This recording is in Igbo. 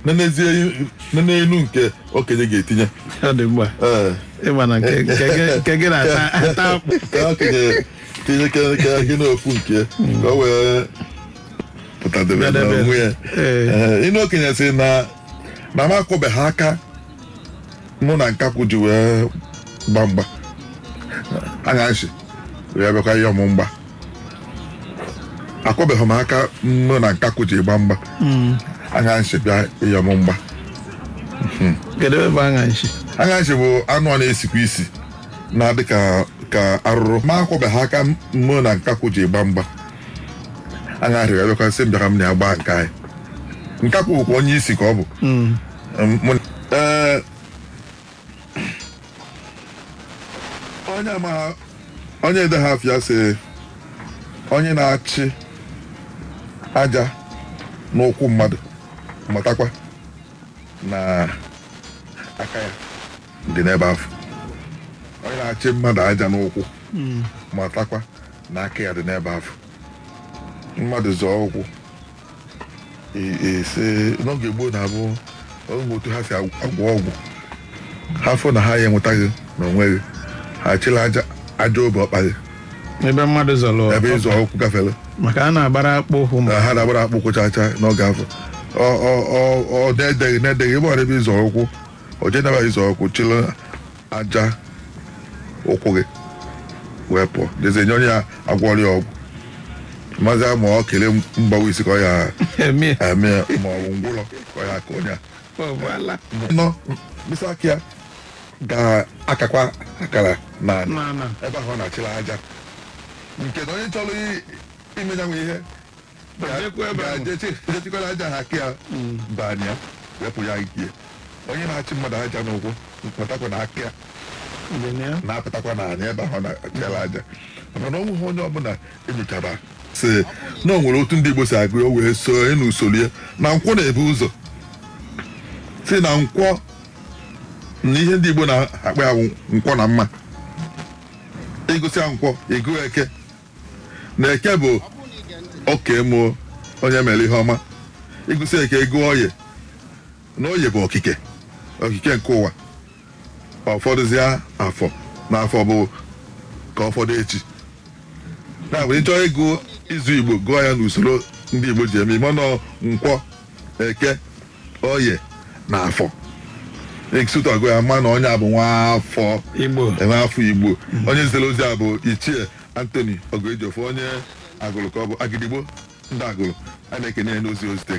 Nenezie n'elu nke okenye ga-etinye. Ọ dị mma. Ịma na nke gị na-ata akpụ. Ka okenye tinye ke gị n'ofu nke ka o wee pụtadebe n'onwe ya. Ịnụ okenye sị na m akwọbeghị aka mụ na nkakwụ ji wee gba mgba anya nshi wee bịakwa ihe ọmụ mgba. Akwọbeghị m aka mụ na nkakwụ ji gba mgba anya nshi bịa ihe ọmụ mgba. Kedu ebe anya nshi? Anya nshi bụ anụ a na-esikwa isi na-adị ka arụrụ. Ma akwọbeghị aka mụ na nkakwụ ji gba mgba anya nshi wee bịakwa sị m bịara m na-agba nke anyị. Nkakwụ bụkwa onye isi ka ọ bụ. Ee, onye ede ha afịa sị onye na-achị aja n'ụkwụ mmadụ matakwa na aka ya dị n'ebe afọ. Onye na-achị mmadụ aja n'ụkwụ matakwa na aka ya dị n'ebe afọ. Mmadụ zọọ ụkwụ ese n'oge gboo na-abụ otu ha si agwọ ọgwụ ha fụ na ha ya enwetaghị n'onwe gị, ha chịla aja obe ọkpa gị ebe mmadụ zọrọ ebe ịzọ ụkwụ gafere, maka a na-agbara akpụ ụkwụ ma ha na-agbara akpụ ụkwụ chacha n'oge afọ. Ọ na-edeghị na-edeghị ebe ọ ebe ịzọ ụkwụ o jee naba ịzọ ụkwụ chịla aja ụkwụ gị wee pụọ jezie nye onye ya agwọrọ ya ọgwụ mazi ma ọ kelee mgbawa isi ka ọ ya eme ma ọ bụ ngwụlọ ka ọ ya aka onye a nọ mkpịsị aka ya ga-akakwa akara na ebe ahụ ọ na-achịla aja nke na onye chọrọ imenyanwe ihe ga-ejechikwara aja ha aka ya banya wepụ ya ike. Onye na-achị mmadụ aja n'ụkwụ pụtakwa na aka ya na-apụtakwa n'anya ebe ahụ ọ na-achịla aja. Mana ọ nweghị onye ọbụla enyochara sị na o nwere otu ndị Igbo si agụ ya wee so n'usoro ya na nkwọ na-ebu ụzọ si na nkwọ na ihe ndị Igbo na-akpa ya nkwọ na mma. Ịgụsị ya nkwọ ịgụ eke na eke bụ oke mụọ onye mere ihe ọma. Ịgụsị eke ịgụ oye na oye bụ okike okike nke ụwa. Ụfọdụzịa afọ na afọ bụ ka ụfọdụ echi na bụ ịchọ ịgụ izu Igbo gụọ ya n'usoro ndị Igbo ji eme ime nkwọ eke oye na afọ. Ekisutu agụ ya ma na onye a bụ nwa afọ Igbo afọ Igbo. Onye zitere ozi a bụ Ichie Anthony Ogoejiofor, onye agụrụ ka ọ bụ Agidigbo ndị agụrụ. A na-ekene ya n'ozi ozite.